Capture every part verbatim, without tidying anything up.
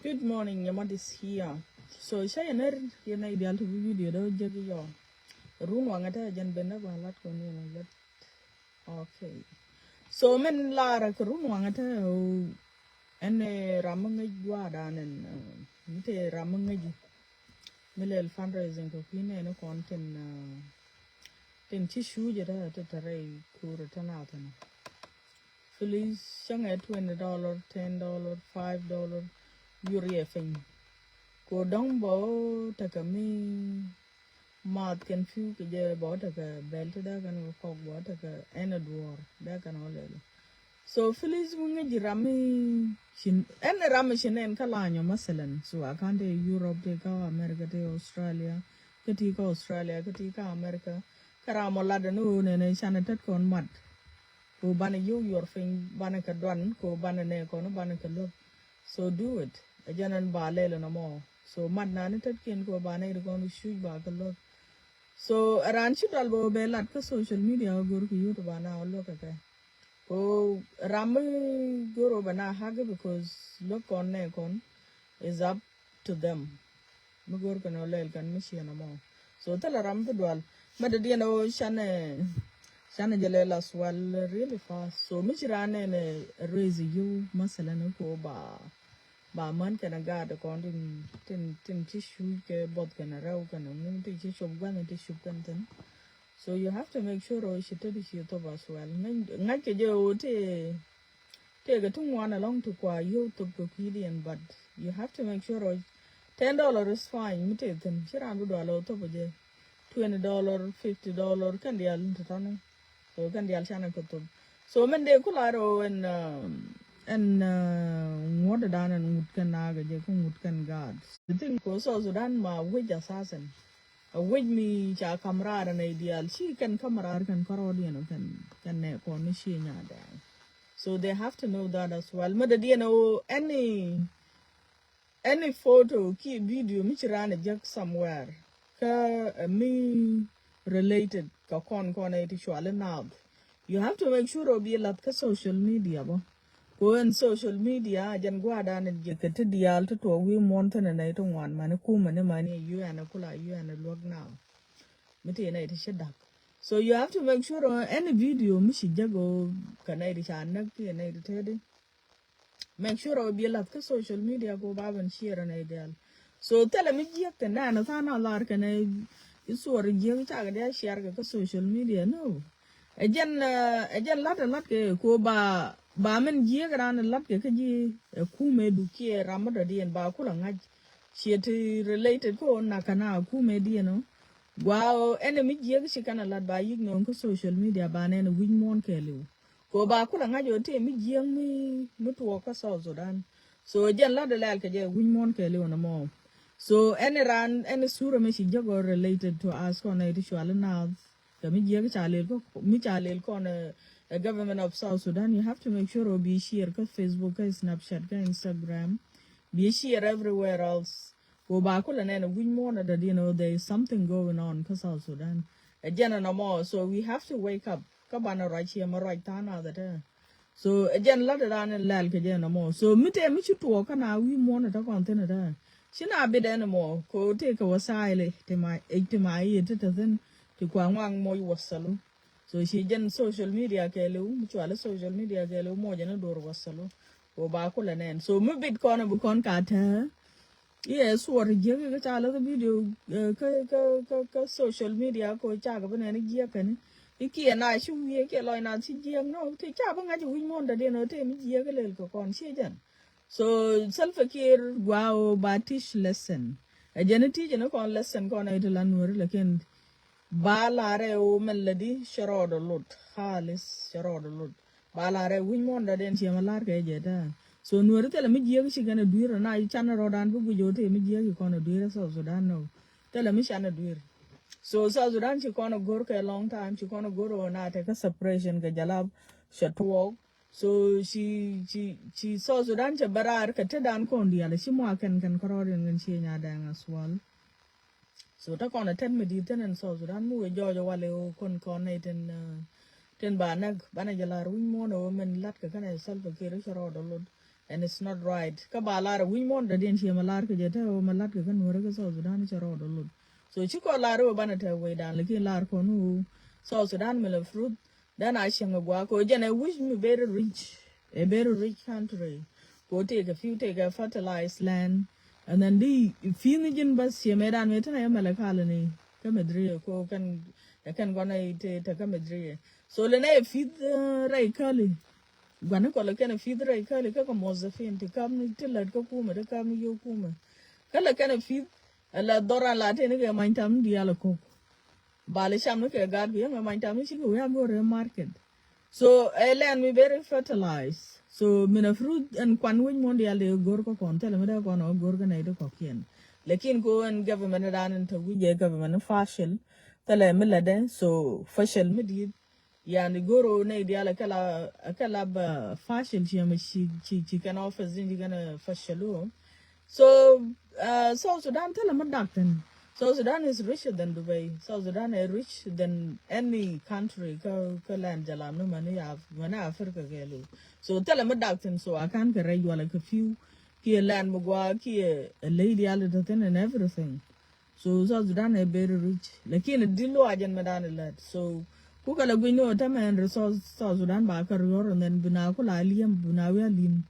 Good morning, Nyamat is here. So, ca yɛn ner yɛn a idial ti bi video dɔ jek yɔ. Run waŋɛ tɛ jɛn ben dɛ ba lat kɔn yɛn a jek. Okay. So, min lar kɛ run waŋɛ tɛ o ɛn ram mi ŋäc guadan ɛn mi te ram mi ŋäc mi lɛl fundraising kɛ kui̱ nɛn kɔn tin tin ci cuc tɛ tɛ rɛy kur tɛ na tɛ na. Please, cäŋɛ twenty dollar, ten dollar, five dollar, yur yɛ piny. Ko dɔ̱ŋ bɔ tekɛ mi math kɛn piu kɛ jɛ bɔ tekɛ bɛl ti dee kɛn kɛ kɔk bɔ tekɛ ɛn a duɔr dee kɛn ɔ lɛl. So please, mi ŋäc ram mi cin ɛn ram mi cin ɛn kä lanyɔ, masalan, so a kan te Europe, te kä America, te Australia, kä ti kä Australia, kä ti kä America. Kä ram ɔ lat ɛn ɣöö nɛnɛ canɛ tet kɔn mat. Ko banɛ yio̱w yuɔr piny, banɛ kɛ duan, ko banɛ nɛ kɔn banɛ kɛ luäk. So do it. Ɛ jɛn ɛn ba lɛl ɛn ɔmɔ. So mat nani tetkiɛn ko banɛ ri kɔn cuc ba kɛ luäk. So ɛ ran ci dual bɛ bɛ lat kä social media kä gor kɛ yut ba na ɔ luäk kɛ kɛ. Ko ram mi gor ɔ bɛ na hak because luäk kɔn nɛ kɔn is up to them. Mi gor kɛn ɔ lɛl kɛn mi ciɛn ɔmɔ. So thilɛ ram bi dual. Mɛ dee diɛn ɔ canɛ canɛ jɛ lɛl as well really fast. So mi ci ran nɛn raise you, masalan, ko ba ba män kɛn a gaat kɔn tin tin tin ci cuc kɛ buɔth kɛn a rɛw kɛn a ŋu ti ci cop gua̱n ti cup kɛn thin. So you have to make sure ɔ ci tet ci thop as well. Ŋa̱c kɛ jɛ ɔ ti Tëëkɛ ti ŋuan alɔŋ ti kua yio̱w thop kɛ kui̱diɛn, but you have to make sure ɔ ten dollar is fine. Mi tëë thi̱n ci raan bi dual ɔ thop ɔ jɛ twenty dollar, fifty dollar, kɛn diaal ti tɔni. So kɛn diaal canɛ kɛ thop. So min dee kula rɛ ɔ ɛn ɛn ŋuɔ̱t dan ɛn ŋut kɛn nakä jɛ kä ŋut kɛn gaat. The thing ko South Sudan ma wec assassin. A wec mi ca kam raar ɛn a idial ci kɛn kam raar kɛn kärɔɔdiɛn ɔ kɛn kɛn nɛ kɔn ni ci nya dɛɛŋ. So they have to know that as well. Mɛ dee diɛn ɔ any any photo ki video mi ci raan a jek somewhere kä mi related kä kɔn kɔn a iti cuali naath. You have to make sure ɔ bi lath kä social media bä. Ko ɛn social media jɛn guadan in jek kɛ ti diaal ti tuɔk wi̱i̱ muɔ̱n thin ɛn a iti ŋuan mani kumɛ ni mani a U N a kula U N a luäk naath. Mi ti ɛn a iti ci dak. So you have to make sure ɔ any video mi ci jek ɔ kɛ nɛy ti ca näk ti nɛy ti teti. Make sure ɔ bi lath kä social media ko ba ben share nɛy dial. So thilɛ mi jiäk kɛ nɛn than a lar kɛ nɛy i suɔr jiäk cakɛ dia share kɛ kä social media no. Ɛ jɛn ɛ jɛn lat ɛ lat kɛ ko ba ba min jiäk ran ɛ lat kɛ kä ji ɛ kumɛ dukiɛ ram mi dɔ̱diɛn ba kulɛ ŋa̱c. Ciɛ ti related ko nak kɛ na kumɛ diɛn ɔ. Gua ɔ ɛn ɛ mi jiäk ci kɛn a lat ba yik nɔŋ kä social media ba nɛn ɛ wi̱c muɔ̱n kɛɛliw. Ko ba kulɛ ŋa̱c ɔ tëë mi jiäk mi mi tuɔɔk kä South Sudan. So jɛn lat ɛ lɛl kɛ jɛ wi̱c muɔ̱n kɛɛliw nɔmɔ. So ɛn ɛ ran ɛn ɛ sura mi ci jek ɔ related to us kɔn ɛ ti cuali naath. Kɛ mi jiäk ca lel kä mi ca lel kɔn ɛ government of South Sudan, you have to make sure ɔ bi share kä Facebook, kä Snapchat, kä Instagram. Bi share everywhere else. Ko ba kulɛ nɛn ɛ wi̱c muɔ̱n ɛ dɔ̱diɛn ɔ there is something going on kä South Sudan. Ɛ jɛn ɛ nɔmɔ, so we have to wake up. Kä banɛ ruac ciɛ mɛ ruac tha̱a̱ŋ nath ɛ tɛ. So ɛ jɛn lat ɛ ran in lɛl kɛ jɛn ɛ mɔ. So mi tëë mi ci tuɔɔk kä na wi̱i̱ muɔ̱n ɛ tɛ kɔn thin ɛ tɛ. Ci na bit ɛn ɛ mɔ ko tëë kɛ wasaili ti ma ti ma i̱ ti tɛ thin ti kua ŋuaŋ moc wasalu. So ci jɛn social media kɛɛliw mi cuali social media kɛɛliw moc ɛn ɛ duɔr wasalu. Ko ba kulɛ nɛn. So mi bit kɔn ɛ bi kɔn ka tɛ. Iɛ suɔr jiäk ikä ca läth video kä kä kä kä social media ko cakɛ bi nɛn jiäk kɛn. Ikiɛ na ci wi̱i̱ ikiɛ lɔc na ci jiäk nɔ ti ca bi ŋa̱c wi̱c muɔ̱n dɔ̱diɛn ɔ tëë mi jiäk ilel kɛ kɔn ciɛ jɛn. So Salva Kiir gua ɔ ba teach lesson. Ɛ jɛn i̱ teach ni kɔn lesson kɔn ɛ ti la nuɔri lakin ba larɛ ɔ mɛn lädi cɛ rɔɔdɔ lot. Halis cɛ rɔɔdɔ lot. Ba lar ɛ wi̱c muɔ̱n dɔ̱diɛn ciɛ ma lar kɛ jɛ ta. So nuɔri thilɛ mi jiäk ci kɛn ɛ dui̱r na can rɔɔdan bi guic ɔ tëë mi jiäk ci kɔn ɛ dui̱r ɛ South Sudan nɔ. Thilɛ mi can ɛ dui̱r. So South Sudan ci kɔn ɛ go̱r kɛ long time ci kɔn ɛ go̱r ɔ na tekɛ separation kɛ jalab cɛ tuɔɔk. So ci ci ci South Sudan cɛ bɛ raar kɛ tetdan kɔn diaal ci mua kɛn kɛn kärɔɔdiɛn kɛn ciɛ nya dɛŋ as well. So te kɔn a tɛt mi di̱i̱t thin in South Sudan mi wee jɔɔc a wal i̱ ɣöö kɔn kɔn nɛy tin tin ba näk banɛ jɛ la̱r wi̱c muɔ̱ɔ̱n ɛ ɣöö min la̱t kɛ kɛnɛ Salva Kiir i̱ cɛ rɔɔdɛ lot. And it's not right. Kä ba lar wi̱c muɔ̱ɔ̱n dɔ̱diɛn ciɛ ma lar kɛ jɛ te ɣöö ma lat kɛ kä Nuäärä kä South Sudan cɛ rɔɔdɛ lot. So ci kɔn lar ɣöö banɛ te wecdan, lakin lar kɔn ɣöö South Sudan mi la fruit dan a cieŋ a gua̱a̱k kɛ ɣöö jɛn ɛ wi̱c mi very rich, a very rich country. Kɛ ɣöö tëëkɛ fiw, tëëkɛ fertilized land. And then di fi̱i̱n ji̱n bä ciɛ mɛ dan mɛ te na yɛ mɛlɛ kalɛ ni kä Medria kɛ ɣöö kɛn, kɛn gɔnɛ te, te kä Medria. So lɛ nɛ yɛ fi̱th rɛy käli. Gua̱ni kɔlɛ kɛn a fi̱th rɛy käli kä kɛ muɔthɛpin ti kam ni ti lät kä kumɛ, ti kam ni yio̱w kumɛ. Kä lɛ kɛn a fi̱th, ɛ lɛ dhɔran la teni kɛ many tam ni diaal a ko̱k. Ba lɛ cam ni kɛ gaat bi yäŋ ɛ many tam ni cikɛ wi̱i̱ a go̱r ɛ market. So ɛ land mi very fertilized. So min a fruit ɛn kuan wec muɔ̱n diaal dee go̱r kä kɔn, thilɛ mi dee kɔn ɛ go̱r kä nɛy ti kɔ̱kiɛn. Lakin ko ɛn government dan ɛn te wi̱c ɛ government fashil. Thilɛ mi lätdɛ, so fashil mi di̱i̱t. Yani go̱r ɣöö nɛy diaal ɛ kɛ la, ɛ kɛ la ba fashil ciɛ mɛ ci, ci, ci kɛn office din ci kɛn fashil ɣöö. So uh, South Sudan thilɛ mi dak thin. South Sudan is richer than Dubai. South Sudan is rich than any country kä, kä land jalam ni mani Af-, mani Africa kɛɛliw. So thilɛ mi dak thin, so a kan kɛ rɛy walɛ kɛ fiw kiɛ land mi gua̱a̱ kiɛ ley diaal ti thin and everything. So South Sudan ɛ very rich. Lakin di luac ɛn mɛ dan ɛ lät. So kukɛ lɛ guic ni ɣöö tämɛ ɛn resource South Sudan ba kɛ riɔr, and then bina ku la liɛm, bina wi̱i̱ a li̱m.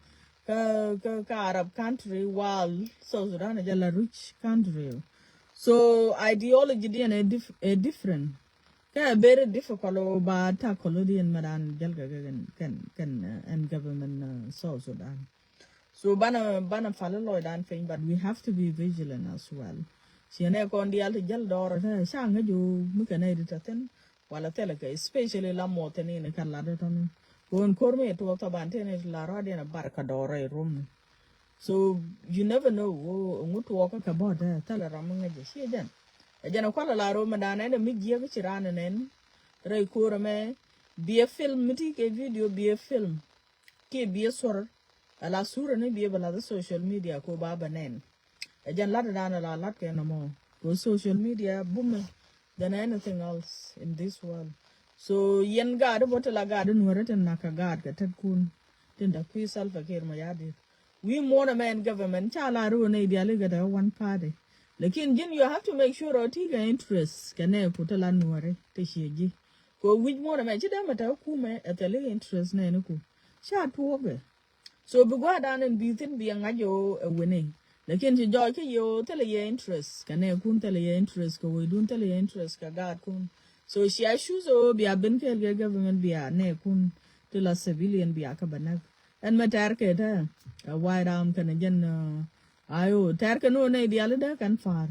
Kä, kä, kä Arab country, while South Sudan ɛ jɛ la rich country. So ideology diɛn ɛ dif-, ɛ different. Kä ɛ very difficult ɣöö ba tackle diɛn mɛ dan jäl kɛ kɛn, kɛn, kɛn, uh, ɛn government, uh, South Sudan. So banɛ, banɛ pal lɔcdan piny, but we have to be vigilant as well. Ciɛ nɛ kɔn diaal ti jäl dɔɔrɛ te ca ŋäc ɣöö mi kɛ nɛy ti te thi̱n, wala thilɛ kɛ, especially la muɔth thin in kɛ lat tɔ̱ni. Kɔn ko̱r mi tuɔɔk thaban thin in la rɔ̱diɛn a bar kɛ dɔɔrɛ i rum ni. So you never know ɣöö ŋu tuɔɔk kɛ bɔ̱t te thilɛ ram mi ŋäc jɛ ciɛ jɛn. Ɛ jɛn a kualɛ la rom mi dan ɛn mi jiɛk ci ran nɛn rɛy ko̱r ɛmɛ, biɛ film mi ti kɛ video, biɛ film. Kiɛ biɛ suɔr ala sura ni biɛ bɛ lath social media ko ba bɛ nɛn. Ɛ jɛn lat dan ala lat kɛ nɔmɔ ko social media bumɛ than anything else in this world. So yɛn gaat bä ti la gaat nuɔrɛ tin nak kɛ gaat kɛ tet kun tin da kui̱ Salva Kiir Mayardit. Wi̱i̱ muɔ̱ɔ̱n ɛmɛ ɛn government ca la ri wä nɛy diali kɛ te one party. Lakin ji̱n you have to make sure ɔ ti kɛ interest kɛ nɛ ku ti la nuɔrɛ ti ciɛ ji̱. Ko wi̱c muɔ̱ɔ̱n ɛmɛ ci dee mɛ te kumɛ ɛ thɛli interest nɛni ku ca tuɔɔkɛ. So bi gua̱a̱r dan in bi thin bi a ŋa̱c yɛ ɣöö ɛ wini. Lakin ci jɔɔc kä yɛ ɣöö thilɛ yɛ interest kɛ nɛɛkun, thilɛ yɛ interest kɛ wecdun, thilɛ yɛ interest kɛ gaatkun. So ci a choose ɣöö bia ben kɛɛl kɛ government bia nɛɛkun ti la civilian bia kä bɛ näk. Ɛn mɛ tɛɛr kɛ te ɛ White Army kɛnɛ jɛn, uh, I O, tɛɛr kɛ ni ɣöö nɛy diaal i̱ dee kɛn pa̱a̱r.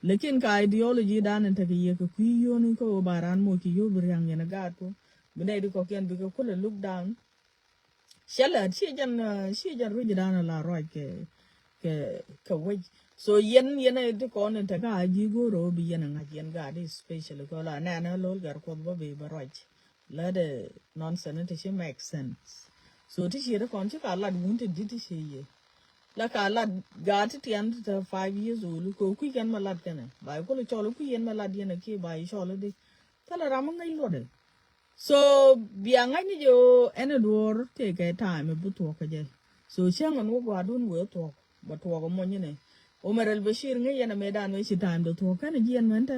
Lakin ka ideology dan in tekɛ yɛ kɛ kui̱ yio̱o̱ni kä ɣöö ba raan moc kɛ yio̱o̱ bi ria̱ŋ yɛn ɛ gaatku. Bi nɛy di kɔ̱kiɛn bikɛ kulɛ look down. Cä lät ciɛ jɛn, uh, ciɛ jɛn ruec dan la ruac kɛ, kɛ, kɛ wec. So yɛn, yɛn ɛ ti kɔn in te ka a ji̱ go̱o̱r ɔ bi yɛn a ŋa̱c yɛn gaat, especially kɔ la nɛn a lo̱l gɛr Kuɔth bä bi bä ruac. Lät ɛ nonsense ti ci make sense. So ti ciɛ ti kɔn ci ka lat wun ti di̱t ti ciɛ yɛ. La ka lat gaat ti tiɛn ti te five years old kɛ kui̱ kɛn ma lat kɛnɛ. Ba yi kul cɔl kui̱ yɛn ma lat yɛn a kiɛ ba yi cɔl di. Thilɛ ram mi ŋäc luɔt ɛ. So bia ŋa̱cni jɛ ɣöö ɛn ɛ duɔ̱ɔ̱r tëëkɛ time bi thuɔ̱k kä jɛ. So cäŋ ɛn wä gua̱a̱rdun wëë thuɔ̱k bɛ tuɔɔk ɛ muɔ̱ny inɛ. Omar al Bashir ŋäc yɛn ɛ mëëdan wee ci time dɛ thuɔ̱k kɛn ɛ jiɛn mɛn tɛ.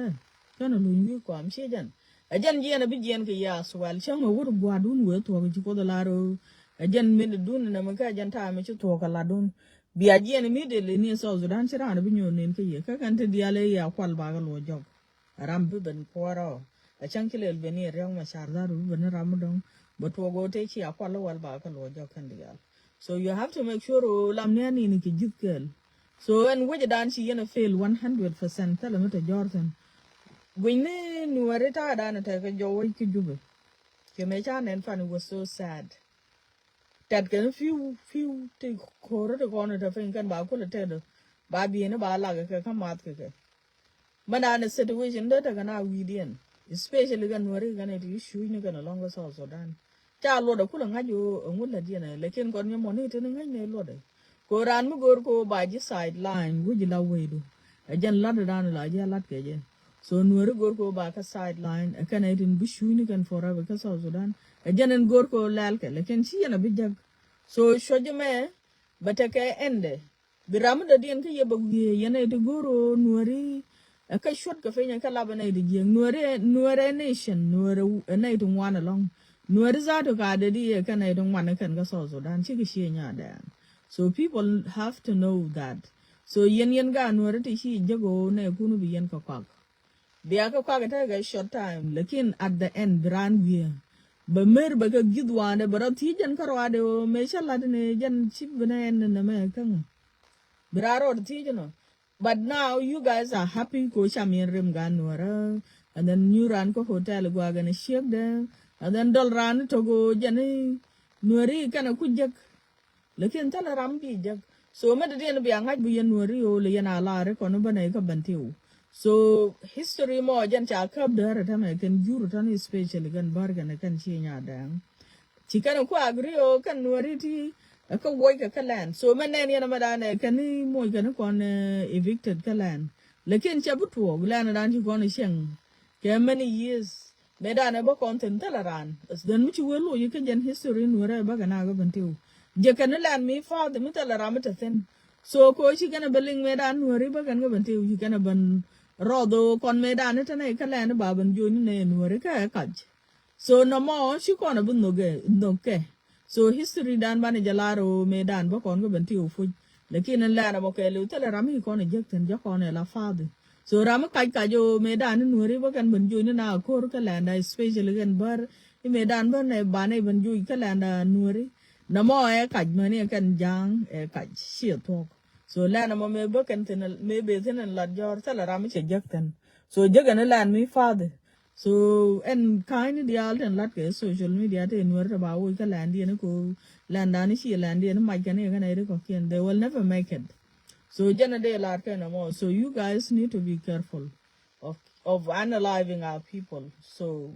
Kɛn ɛ luny wi̱i̱ kɔam ciɛ jɛn. Ɛ jɛn jiɛn ɛ bi jiɛn kɛ yɛ as well. Cäŋ ɛ wä gua̱a̱rdun wëë thuɔ̱k ci Kuoth ɛ lar ɣöö ɛ jɛn min ɛ dun inɛ mi kä ɛ jɛn time ci thuɔ̱k ɛ latdun. Bia jiɛn immediately ni South Sudan ci raan ɛ bi nyuɔ̱ɔ̱n nin kä yɛ. Kä kɛn ti diaal ɛ yɛ a kual bakɛ luɔ̱c jɔk. Ram bi ben kuɔrɔ. A cäŋ ci lel ben i̱ Riɛk Macar dhar bi ben i̱ ram mi dɔ̱ŋ. Bɛ tuɔk ɣöö te ci a kual i̱ wal ba kä luɔc jɔk kɛn diaal. So you have to make sure ɣöö lam ni anini kɛ ji̱th kɛɛl. So ɛn wecdan ci yɛn a fail one hundred percent thilɛ mi te jɔ̱ɔ̱r thi̱n. Gui̱ny ni nuɔ̱ɔ̱ri ta̱a̱dan a tekɛ jɔw wec kä Jubɛ. Kɛ mëë ca nɛn pan, it was so sad. Tɛt kɛn fiw, fiw ti ko̱r ti kɔn ti te piny kɛn ba kulɛ tɛt ba bieni ba lak kɛ kä math kɛ kɛ. Mɛ na ni situation dee tekɛ na wi̱i̱diɛn, especially kɛ nuɔri kɛn ti cuc ni kɛn alɔŋ kɛ South Sudan. Ca luɔt a kulɛ ŋa̱c ɣöö ɛŋu lät yɛn ɛ, lakin kɔn nyɛ mɔni tini ŋäc ni luɔt ɛ. Ko raan mi go̱o̱r ko ba ji̱ sideline wi̱c la wecdu. Ɛ jɛn lat dan la ji̱ a lat kɛ jɛ. So nuɔri go̱o̱r ko ba kä sideline ɛ kɛn ɛ tin bi cuc ni kɛn forever kä South Sudan. Ɛ jɛn ɛn go̱o̱r ko lɛl kɛ, lakin ci yɛn a bi jäk. So cuɔc mɛ Bɛ tekɛ ɛndɛ. Bi ram mi dɔ̱diɛn kä yɛ bɛ wiee yɛn nɛy ti go̱o̱r ɣöö Nuääri ɛ kä cuɔ̱t kɛ piny ɛ kä lap ɛ nɛy ti jiääk. Nuääri, Nuääri ɛ nation, Nuääri ɛ nɛy ti ŋuan ɛlɔ̱ŋ. Nuääri za̱a̱t ɔ ka dee di ɛ kä nɛy ti ŋuan ɛ kɛn kä South Sudan cikɛ cië nyaadɛɛŋ. So people have to know that. So yɛn yɛn gaat Nuääri ti ci jek ɣöö nɛɛkun bi yɛn kɛ kuak. Bia kɛ kuak ɛ tekɛ short time, lakin at the end bi raan wiee. Bɛ mer bɛ kɛ gi̱th wa̱a̱ndɛ bɛ rɔ thiec jɛn kä ruaadɛ ɣöö mëë cä la̱t ni jɛn ci bi nɛ ɛn ni nɛmɛ kä ŋu. Bi raan rɔ thiec ɛnɔ. But now you guys are happy ko cam yɛn rem gaat Nuäärä. And then nyu raan kä hotel gua̱a̱k ɛn ciekdɛ. And then dɔl raan tök ɣöö jɛn Nuääri kɛnɛ ku jek. Lakin thilɛ ram bi jek. So mɛ dee diɛn bia ŋa̱c bi yɛn Nuääri ɣöö lɛ yɛn a la̱r kɔn bä nɛy kä Bentiu. So history mɔ jɛn ca käp däär ɛ tämɛ kɛn jur tɔ̱ni, especially kɛn bär kɛn kɛn ci nyaadɛɛŋ. Ci kɛn ku agree ɣöö kɛn Nuääri ti ɛ kä wuɔc kɛ kä land. So mɛ nɛn yɛn ɛmɛ danɛ kɛn moc kɛn kɔn evicted kä land. Lakin cɛ bi tuɔɔk land dan ci kɔn cieŋ kɛ many years. Mëë danɛ bä kɔn thi̱n thilɛ raan. Then mi ci wee loc kä jɛn history Nuäärä bä kɛn a kä Bentiu. Jɛ kɛn land mi father mi thilɛ ram mi te thi̱n. So ko ci kɛn bä liŋ mëë dan Nuääri bä kɛn kä Bentiu ci kɛn bä rɔɔth ɣöö kɔn mëë dan te nɛy kä land ba ben join ni nɛy Nuääri kä ɛ kac. So nɔmɔ ci kɔn a bi nhok ɛ, nhok kɛ. So history dan banɛ jɛ lar ɣöö mëë dan bä kɔn kä Bentiu puc. Lakin ɛn lɛn ɛmɔ kɛɛliw thilɛ ram mi kɔn a jek thi̱n jɛ kɔn ɛ la father. So ram mi kac kac ɣöö mëë dan ni Nuääri bä kɛn ben join ni na ko̱r kä land da, especially kɛn bär i̱ mëë dan bä nɛ banɛ ben join kä land da Nuääri. Nɔmɔ ɛ kac mäni ɛ kɛn ja̱a̱ŋ ɛ kac ciɛ thuɔ̱k. So lɛn ɛmɔ mëë bä kɛn thi̱n mëë bee thi̱n ɛn lat jɔ̱ɔ̱r thilɛ ram mi cɛ jek thi̱n. So jek ɛn lɛn mi father. So ɛn ka̱a̱cni diaal tin lat kɛ social media te Nuäär te ba woc kä lɛndiɛn ko lɛndan ci lɛndiɛn mac kɛn kɛn ɛ ri kɔkiɛn, they will never make it. So jɛn a dee lar kɛn ɛmɔ. So you guys need to be careful of, of analyzing our people. So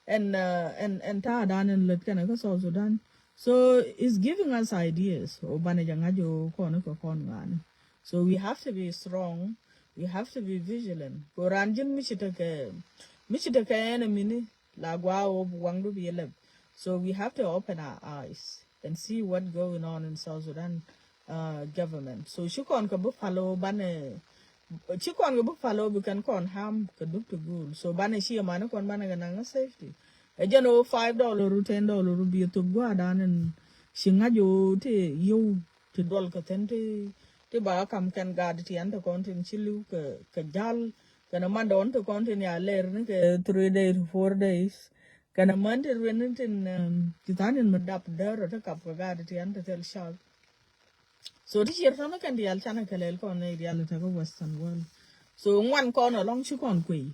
ɛn, uh, ɛn, ɛn ta̱a̱dan ɛn lät kɛn kä South Sudan. So it's giving us ideas. O banɛ jɛ ŋa̱c o kɔn kɛ kɔn ŋa̱ni. So we have to be strong. We have to be vigilant. Ko ran ji̱n mi ci tekɛ, mi ci tekɛ enemy ni la gua o waŋdu bi lɛp. So we have to open our eyes and see what going on in South Sudan, uh, government. So ci kɔn kɛ bi palo banɛ, ci kɔn kɛ bi palo bi kɛn kɔn harm kɛ dup ti gul. So banɛ ci emani kɔn banɛ kɛ naŋ safety. Ɛ jɛn o five dollar, ten dollar bi thop gua dan ɛn ci ŋa̱c o te yow ti duɔl kɛ thi̱n ti, ti ba kam kɛn gaat tiɛn ti kɔn tin ci li̱w kɛ, kɛ ja̱l. Kɛn a mandɔn ti kɔn tin ya lɛr ni kɛ three days to four days. Kɛn a män ti rueni tin, um, ti tha̱a̱n in mi dap däär rɔ ti kap kɛ gaat tiɛn ti thil cath. So ti cier tɔn kɛn diaal canɛ kɛ lɛl kɔn ni diaal ti kä Western world. So ŋuan kɔn alɔŋ ci kɔn kuey.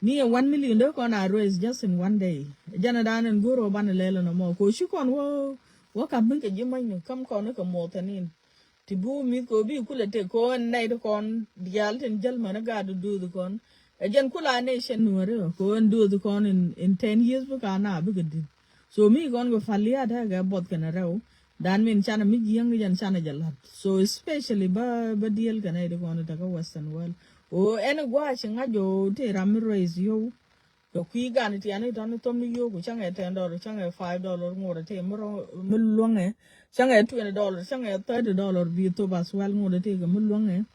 Ni ɛ one million dee kɔn a raise just in one day. Jɛn a dan in go̱o̱r ɔ banɛ lɛl ɛn ɔmɔ ko ci kɔn wä, wä kam mi kɛ ji̱ mäcni kam kɔn kɛ muɔth tɛnin. Ti bi wä mi̱th kɛ wä bi kulɛ tek kɛ wä ɛn nɛy ti kɔn diaal tin jäl män ɛ gaat duuth kɔn. Ɛ jɛn kula nɛy cɛ Nuääri ɔ kɛ wä ɛn duuth kɔn in, in ten years bi ka na bikɛ di̱t. So mi kɔn kɛ pal lia̱a̱t ɛ kɛ buɔth kɛn rɛw. Dan min canɛ mi jiäŋ jɛn canɛ jɛ la̱t. So especially bä, bä diel kɛ nɛy ti kɔn tekɛ Western world. O ɛn gua̱a̱ ci ŋa̱c o ti ram mi raise yow. Kɛ kui̱ gan tiani tɔni thom ni yoku cäŋɛ ten dollar, cäŋɛ five dollar ŋuɔt ti mi rɔ, mi luäŋɛ. Cäŋɛ twenty dollar, cäŋɛ thirty dollar bi thop as well ŋuɔt ti kɛ mi luäŋɛ.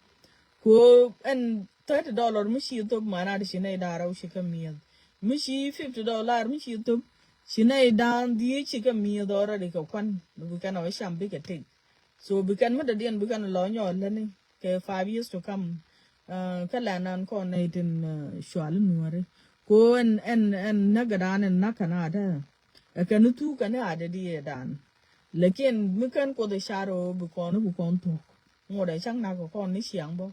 Ko ɛn thirty dollar mi ci thop manat ci nɛy da̱ŋ rɛw ci kɛ mi̱eth. Mi ci fifty dollar mi ci thop ci nɛy da̱ŋ dhiec ci kɛ mi̱eth already kɛ kuan. Bi kɛn ɔ cam bikɛ tek. So bi kɛn mi dɔ̱diɛn bi kɛn lɔ nyɔɔl lätni kɛ five years to come. Uh, kä lɛn nan kɔn nɛy tin, uh, cual Nuääri. Ko ɛn, ɛn, ɛn näk kɛ dan ɛn näk kɛ na tɛ. Ɛ kɛn thuk kɛn a dee di ɛ dan. Lakin mi kɛn Kuoth ɛ car ɔ bi kɔn, bi kɔn thuk. Ŋuɔt ɛ cäŋ nak kɛ kɔn ni ciaŋ bä.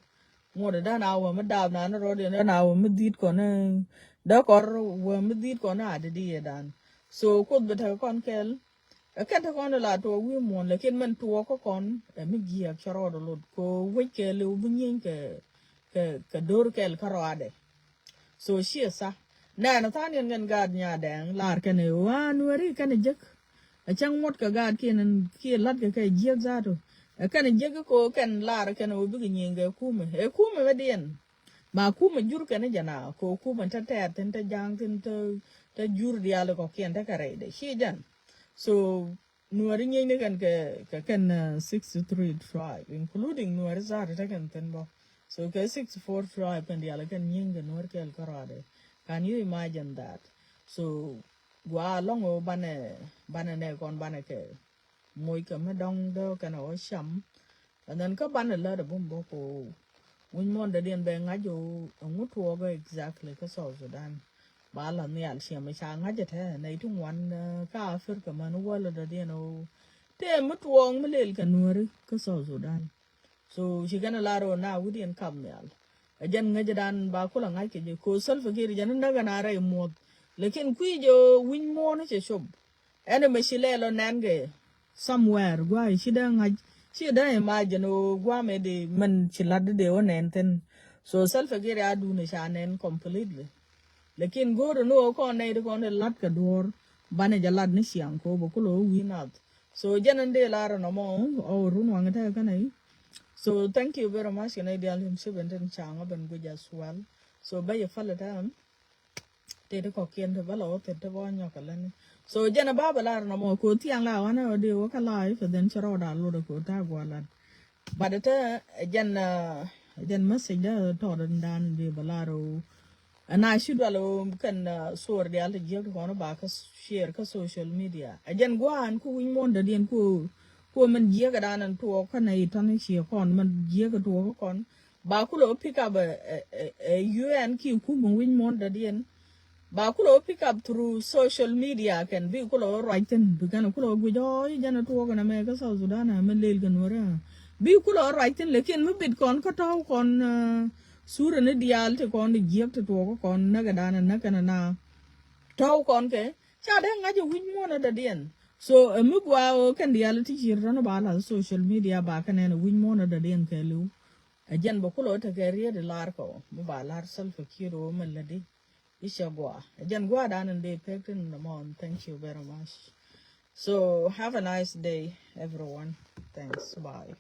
Ŋuɔt ɛ dan a wä mi dap nan rɔɔd ɛn dan a wä mi dhi̱i̱t kɔn ɛ. Dee kɔr wä mi dhi̱i̱t kɔn a dee di ɛ dan. So Kuoth bi tekɛ kɔn kɛl. Ɛ kɛn te kɔn la tuɔɔk wi̱i̱ muɔ̱ɔ̱n, lakin mɛn tuɔɔk kä kɔn ɛ mi jiääk cɛ rɔɔdɛ lot kɛ wec kɛɛliw bi nyieny kɛ, kɛ, kɛ do̱r kɛl kä rɔaadɛ. So ciɛ tha nɛɛnɛ tha̱a̱n yɛn kɛn gaat Nyaadɛŋ lar kɛn ɛ ɣöö a Nuääri kɛn ɛ jek. Ɛ cäŋ ŋuɔ̱t kɛ gaat kiɛn kiɛ la̱t kɛ kɛ jiääk dhaatu. Ɛ kɛn ɛ jek ko kɛn lar kɛn ɛ ɣöö bikɛ nyieny kɛ kumɛ. Ɛ kumɛ mɛ diɛn. Ma kumɛ jur kɛn jɛ na ko kumɛ te tɛɛr thi̱n te ja̱a̱ŋ thi̱n te, te jur diaal kɔkiɛn te kɛ rɛydɛ ci jɛn. So Nuäri nyieny ni kɛn kɛ, kɛ kɛn, uh, sixty three tribe, including Nuäri Zari te kɛn thin bɔ. So kɛ sixty four tribe kɛn dial kɛn nyieny kɛ Nuäri kɛl kärɔadɛ. Can you imagine that? So gua lɔŋ o banɛ, banɛ nɛ kɔn banɛ kɛ moc kɛ mi dɔŋ dɔ kɛn o cam. And then kä banɛ lät a bum bɔ ko wi̱ny muɔ̱n dɔ̱diɛn bɛ ŋa̱c o ɛŋu tuɔɔk exactly kä South Sudan. Ba la nhial ciɛ mi ca ŋa̱c a tɛ nɛy ti ŋuan, uh, kä Africa män wäl dɔ̱diɛn o tëë mi tuɔɔk mi lel kɛ Nuäri kä South Sudan. So ci kɛn a lar o na wi̱diɛn kap nhial. A jɛn ŋäcɛ dan ba kula ŋa̱c kɛ jɛ ko Salva Kiir jɛn in näk an a rɛy muɔth. Lakin kui̱ jɛ o wi̱ny muɔ̱n cɛ cop. Ɛn ɛmɛ ci lɛl ɔ nɛn kɛ somewhere guay ci dee ŋa̱c, ci dee imagine o guamɛ di mɛn ci lat di dee wä nɛn thin. So Salva Kiir a duni ca nɛn completely. Lakin go̱o̱r ni wä kɔn nɛy di kɔn di lat kɛ duɔ̱ɔ̱r banɛ jɛ lat ni ciaŋ ko bɛ kulo wä wi̱i̱ nath. So jɛn in dee lar nɔmɔ ɔ run waŋ tɛ kɛn a yi. So thank you very much kɛ nɛy dial him ci ben tin caŋ ɔ ben guic as well. So bɛ yɛ pal tɛ ɛn tëë ti kɔ̱kiɛn ti bä lɔ wä thil ti bä wä nyɔk kɛ lätni. So jɛn a ba bɛ lar nɔmɔ ko thiaŋ la wanɛ wä di wä kä live, then ci rɔɔda lot ko ta̱a̱ guɔ lat. But te jɛn, uh, jɛn message dä tɔɔt in dan di bɛ lar o. Ɛn a ci dual o kɛn, uh, suɔr dial ti jiäk ti kɔn ba kä share kä social media. Ɛ jɛn gua̱a̱n ku wi̱ny muɔ̱n dädiɛn ku, ku mɛn jiäk ɛ dan in tuɔɔk kä nɛ i̱ tɔn i̱ ciɛ kɔn mɛn jiäk ɛ tuɔɔk kä kɔn. Ba kulɛ wä pick up ɛ, ɛ, ɛ, ɛ U N ki kum wi̱ny muɔ̱n dɔ̱diɛn. Ba kulɛ wä pick up through social media kɛn bi kulɛ wä ruac thi̱n bi kɛn kulɛ wä guic ɔ i̱ jɛn ɛ tuɔɔk ɛn ɛmɛ kä South Sudan ɛmɛ lel kɛn wä rɛ. Bi kulɛ wä ruac thi̱n lakin mi bit kɔn kä tɔ̱w kɔn, uh, surɛ ni diaal ti kɔn di jiäk ti tuɔɔk kä kɔn näk ɛ dan ɛ näk kɛn ɛ na tɔ̱w kɔn kɛ ca dee ŋa̱c ɛ wi̱ny muɔ̱n ɛ dɔ̱diɛn. So ɛ mi gua ɣöö kɛn diaal ti cier tɔ̱n ba lath social media ba kɛn ɛn ɛ wi̱ny muɔ̱n ɛ dɔ̱diɛn kɛ li̱w. Ɛ jɛn bɛ kulɛ wä tekɛ riet i̱ lar kɔ mi ba lar Salva Kiir ɣöö mɛ lätdi. I̱ cɛ gua ɛ jɛn gua̱a̱r dan in dee pek tin in the morning. Thank you very much. So have a nice day everyone. Thanks. Bye.